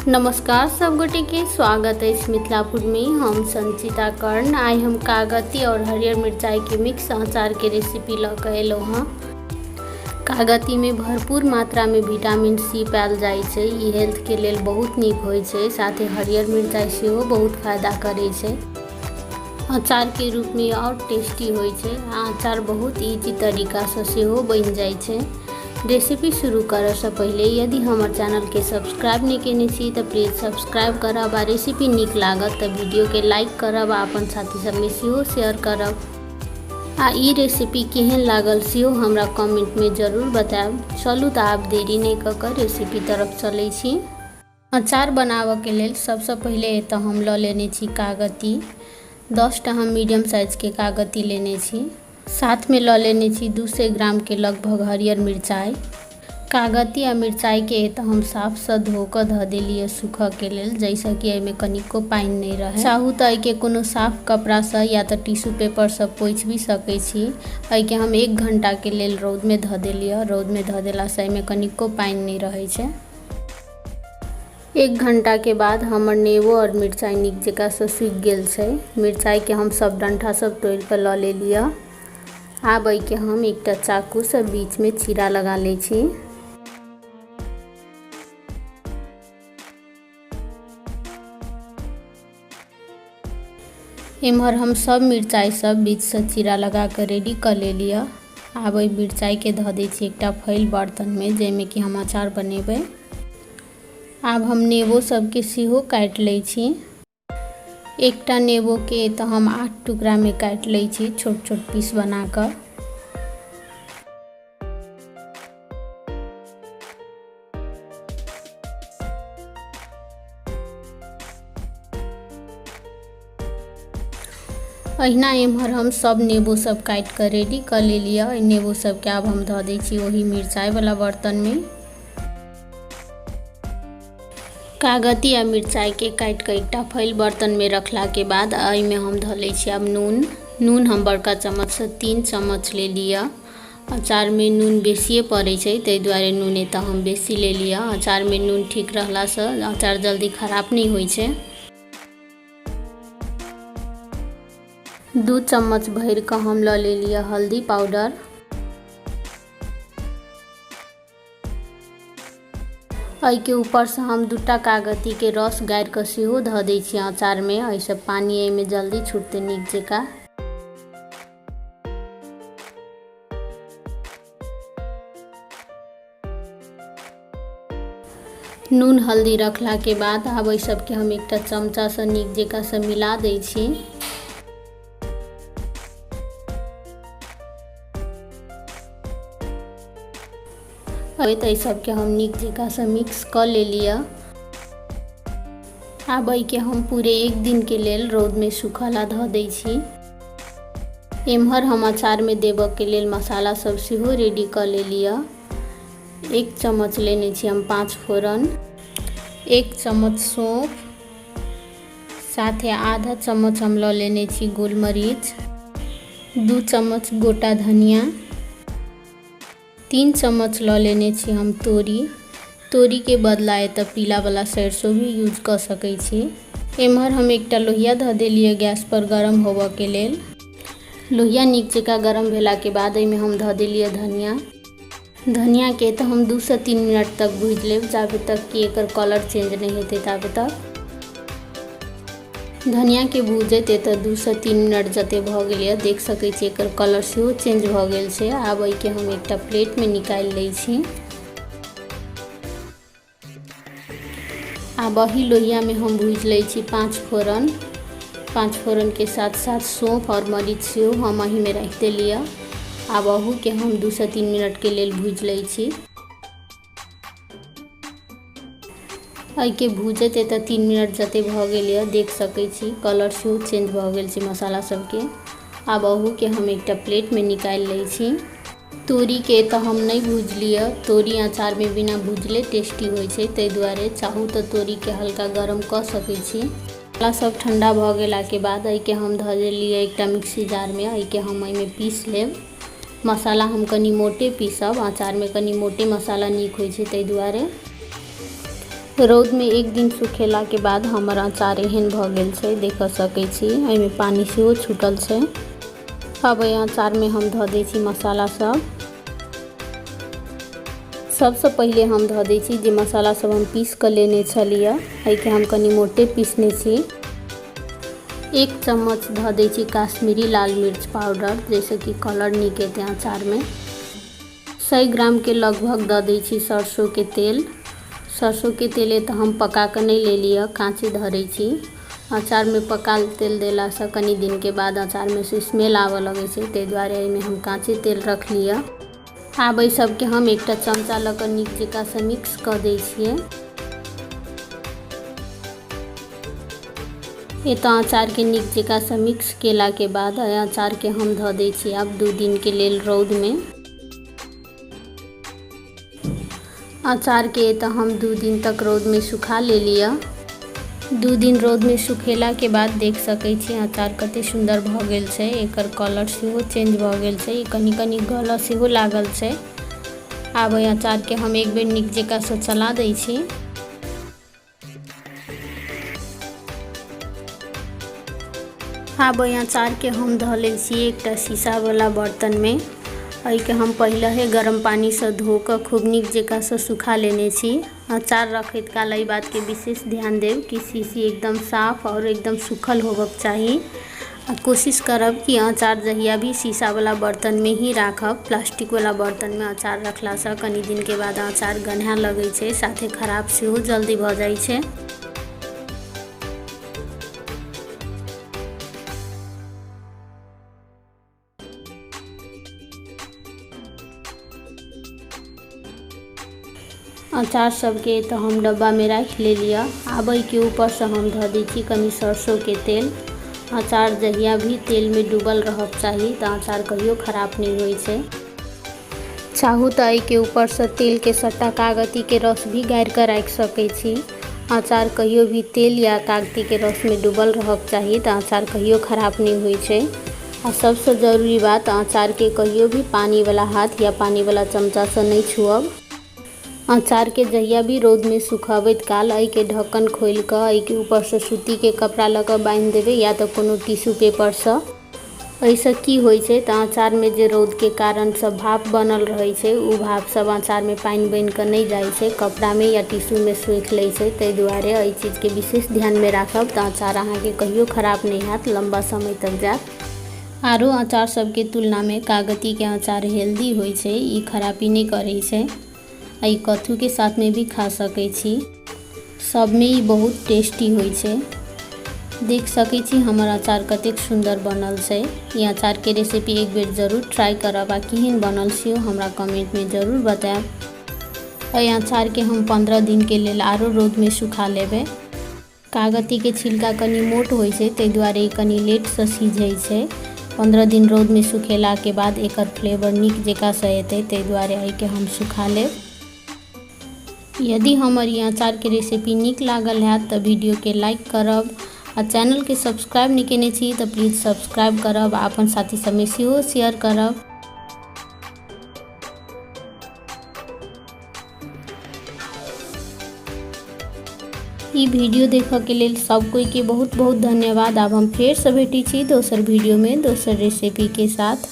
नमस्कार सब गोटे के स्वागत अछि मिथिला फूड में। हम संचिता कर्ण। आइ हम कागती और हरियर मिरचाई के मिक्स अचार के रेसिपी लऽ के एलहुँ हँ। कागती में भरपूर मात्रा में विटामिन सी पायल जाइ छै। ई हेल्थ के लेल बहुत नीक होइ छै। साथे हरियर मिरचाई सेहो बहुत फायदा करै छै। अचार के रूप में और टेस्टी होइ छै। आ अचार बहुत इजी तरीका से सेहो बनि जाइ छै। रेसिपी शुरू करऽसँ पहिले यदि हमर चैनलके सब्सक्राइब नहि केने छी तऽ प्लीज सब्सक्राइब करब आ रेसिपी नीक लागत तऽ वीडियोके लाइक करब आ अपन साथी सबमे सेहो शेयर करब आ ई रेसिपी केहन लागल सेहो हमरा कमेंटमे जरूर बतायब। चलू तऽ आब देरी नहि कऽ कऽ रेसिपी तरफ चलै छी। अचार बनाबऽके लेल सबसँ पहिले एतऽ हम लऽ लेने छी कागती। 10टा हम मीडियम साइजके कागती लेने छी। साथमे लऽ लेने छी 200 ग्रामके लगभग हरियर मिरचाइ। कागती आ मिरचाइके एतऽ हम साफसँ धो कऽ धऽ देलियै सूखऽके लेल, जाहिसँ कि एहिमे कनिको पानि नहि रहै। चाहू तऽ एहिके कोनो साफ कपड़ासँ या तऽ टिश्यू पेपरसँ पोछि भी सकै छी। एहिके हम 1 घण्टाके लेल रौदमे धऽ देलियै। रौदमे धऽ देलासँ एहिमे कनिको पानि नहि रहै छै। 1 घंटा के बाद हमर नेबो और मिरचाइ नीक जकाँ से सूखि गेल छै। मिरचाइ के हम सब डंठा सब तोड़ि कऽ लऽ लेलियै। आब एहिके हम एकटा चाकू से बीच में चीरा लगा लै छी। एम्हर हम सब मिरचाइ सब बीच से चीरा लगा कऽ रेडी कऽ लेलियै। आब एहि मिरचाइके धऽ दै छी एकटा फैल बर्तनमे, जाहिमे कि हम अचार बनेबै। आब हम नेबो सबके सेहो काटि लै छी। एकटा नेबोके तऽ हम 8 टुकड़ामे काटि लै छी, छोट छोट पीस बना कऽ। अहिना एम्हर हम सब नेबो सब काटि कऽ रेडी कऽ लेलियै। एहि नेबो सबके आब हम धऽ दै छी ओही मिरचाइवला बर्तनमे। कागती आ मिरचाइके काटि कऽ एकटा फैल बर्तनमे रखलाके बाद एहिमे हम धऽ लै छी आब नून। नून हम बड़का चम्मचसँ 3 चम्मच लेलियै। अचारमे नून बेसिए पड़ै छै, ताहि दुआरे नून एतऽ हम बेसी लेलियै। अचारमे नून ठीक रहलासँ अचार जल्दी खराब नहि होइ छै। 2 चम्मच भरि कऽ हम लऽ लेलियै हल्दी पाउडर। एहिके ऊपरसँ हम 2टा कागतीके रस गाड़ि कऽ सेहो धऽ दै छियै अचारमे। एहिसँ पानि एहिमे जल्दी छुटतै नीक जकाँ। नून हल्दी रखलाके बाद आब एहि सबके हम एकटा चमचासँ नीक जकाँसँ मिला दै छी। एहि सबके हम नीक जकाँसँ मिक्स कऽ लेलियै। आब एहिके हम पूरे 1 दिनके लेल रौदमे सूखऽ ला धऽ दै छी। एम्हर हम अचारमे देबऽके लेल मसाला सब सेहो रेडी कऽ लेलियै। 1 चम्मच लेने छी हम 5 फोरन, 1 चम्मच सौंफ, साथे आधा चम्मच हम लऽ लेने छी गोलमरीच, 2 चम्मच गोटा धनिया, 3 चम्मच लऽ लेने छी हम तोरी। तोरीके बदला एतऽ पीलावला सरिसो भी यूज कऽ सकै छी। एम्हर हम एकटा लोहिया धऽ देलियै गैस पर गरम होबऽके लेल। लोहिया नीक जकाँ गरम भेलाके बाद एहिमे हम धऽ देलियै धनिया। धनियाके तऽ हम 2 से 3 मिनट तक भूजि लेब, जाबे तक कि एकर कलर चेंज नहि हेतै ताबे तक। धनियाके भूजैत एतऽ 2 से 3 मिनट जते भऽ गेल यऽ, देख सकै छी एकर कलर सेहो चेंज भऽ गेल छै। आब एहिके हम एकटा प्लेटमे निकालि लै छी। आब एही लोहियामे हम भूजि लै छी 5 फोरन। 5 फोरनके साथ साथ सौंफ आओर मरीच सेहो हम एहिमे राखि देलियै। आब अहूके हम 2 से 3 मिनटके लेल भूजि लै छी। एहिके भूजैत एतऽ 3 मिनट जते भऽ गेल यऽ, देख सकै छी कलर सेहो चेंज भऽ गेल छै मसाला सबके। आब अहूके हम एकटा प्लेटमे निकालि लै छी। तोरीके तऽ हम नहि भुजलियै, तोरी अचारमे बिना भुजले टेस्टी होइ छै, ताहि दुआरे चाहू तऽ तोरीके हल्का गरम कऽ सकै छी। मसाला सब ठण्डा भऽ गेलाके बाद एहिके हम धऽ देलियै एकटा मिक्सी जारमे। एहिके हम एहिमे पीस लेब। मसाला हम कनि मोटे पीसब, अचारमे कनि मोटे मसाला नीक होइ छै, ताहि दुआरे। रौदमे एक दिन सुखेलाके बाद हमर अचार एहन भऽ गेल छै, देख सकै छी। एहिमे पानि सेहो छूटल छै। अब एहि अचारमे हम धऽ दै छी मसाला सब। सबसँ पहिले हम धऽ दै छी जे मसाला सब हम पीस कऽ लेने छलियै, एहिके हम कनि मोटे पीसने छी। 1 चम्मच धऽ दै छी काश्मीरी लाल मिर्च पाउडर, जाहिसँ कि कलर नीक एतै अचारमे। 100 ग्रामके लगभग दऽ दै छी सरसोके तेल। सरसोके तेल तऽ हम पका कऽ नहि लेलियै, काँचे धरै छी। अचारमे पकायल तेल देलासँ कनि दिनके बाद अचारमे से स्मेल आबऽ लगै छै, ताहि दुआरे एहिमे हम काँचे तेल रखलियै। आब एहि सबके हम एकटा चमचा लऽ कऽ नीक जकाँसँ मिक्स कऽ दै छियै। एतऽ अचारके नीक जकाँसँ मिक्स केलाके बाद एहि अचारके हम धऽ दै छी आब 2 दिनके लेल रौदमे। अचारके एतऽ हम 2 दिन तक रौदमे सुखा लेलियै। 2 दिन रौदमे सुखेलाके बाद देख सकै छी अचार कते सुन्दर भऽ गेल छै। एकर कलर सेहो चेंज भऽ गेल छै, कनि कनि गलऽ सेहो लागल छै। आब एहि अचारके हम एक बेर नीक जकाँसँ चला दै छी। आब एहि अचारके हम धऽ लै छी एकटा शीशावला बर्तनमे। एहिके हम पहिलहे गरम पानिसँ धो कऽ खूब नीक जकाँसँ सुखा लेने छी। अचार रखैत काल एहि बातके विशेष ध्यान देब कि शीशी एकदम साफ आओर एकदम सूखल होबक चाही। आ कोशिश करब कि अचार जहिया भी शीशावला बर्तनमे ही राखब। प्लास्टिकवला बर्तनमे अचार रखलासँ कनि दिनके बाद अचार गन्हाए लगै छै, साथे खराब सेहो जल्दी भऽ जाइ छै। अचार सबके तऽ हम डब्बामे राखि लेलियै। आब एहिके ऊपरसँ हम धऽ दै छी कनि सरसोके तेल। अचार जहिया भी तेलमे डूबल रहक चाही तऽ अचार कहियो खराब नहि होइ छै। चाहू तऽ एहिके ऊपरसँ तेलके सट्टा कागतीके रस भी गाड़ि कऽ राखि सकै छी। अचार कहियो भी तेल या कागतीके रसमे डूबल रहक चाही तऽ अचार कहियो खराब नहि होइ छै। आ सबसँ जरूरी बात, अचारके कहियो भी पानिवला हाथ या पानिवला चमचासँ नहि छुअब। अचारके जहिया भी रौदमे सुखबैत काल एहिके ढक्कन खोलि कऽ एहिके ऊपरसँ सूतीके कपड़ा लऽ कऽ बान्हि देबै या तऽ कोनो टिश्यू पेपरसँ। एहिसँ की होइ छै तऽ अचारमे जे रौदके कारणसँ भाप बनल रहै छै ओ भाप सब अचारमे पानि बनि कऽ नहि जाइ छै, कपड़ामे या टिश्यूमे सोखि लै छै। ताहि दुआरे एहि चीजके विशेष ध्यानमे राखब तऽ अचार अहाँके कहियो खराब नहि हैत, लम्बा समय तक जायत। आरो अचार सबके तुलनामे कागतीके अचार हेल्दी होइ छै, ई खराबी नहि करै छै। आ ई कथूके साथमे भी खा सकै छी, सबमे ई बहुत टेस्टी होइ छै। देख सकै छी हमर अचार कतेक सुन्दर बनल छै। ई अचारके रेसिपी एक बेर जरूर ट्राई करब आ केहन बनल सेहो हमरा कमेंटमे जरूर बतायब। एहि अचारके हम 15 दिनके लेल आरो रौदमे सुखा लेबै। कागतीके छिलका कनि मोट होइ छै, ताहि दुआरे ई कनि लेटसँ सिझै छै। 15 दिन रौदमे सुखेलाके बाद एकर फ्लेवर नीक जकाँसँ एतै, ताहि दुआरे एहिके हम सुखा लेब। यदि हमर ई अचारके रेसिपी नीक लागल हैत तऽ वीडियोके लाइक करब आ चैनलके सब्सक्राइब नहि केने छी तऽ प्लीज सब्सक्राइब करब आ अपन साथी सबमे सेहो शेयर करब। ई वीडियो देखऽ के लेल सब कोई के बहुत बहुत धन्यवाद। आब हम फेरसँ भेटै छी दोसर वीडियोमे दोसर रेसिपीके साथ।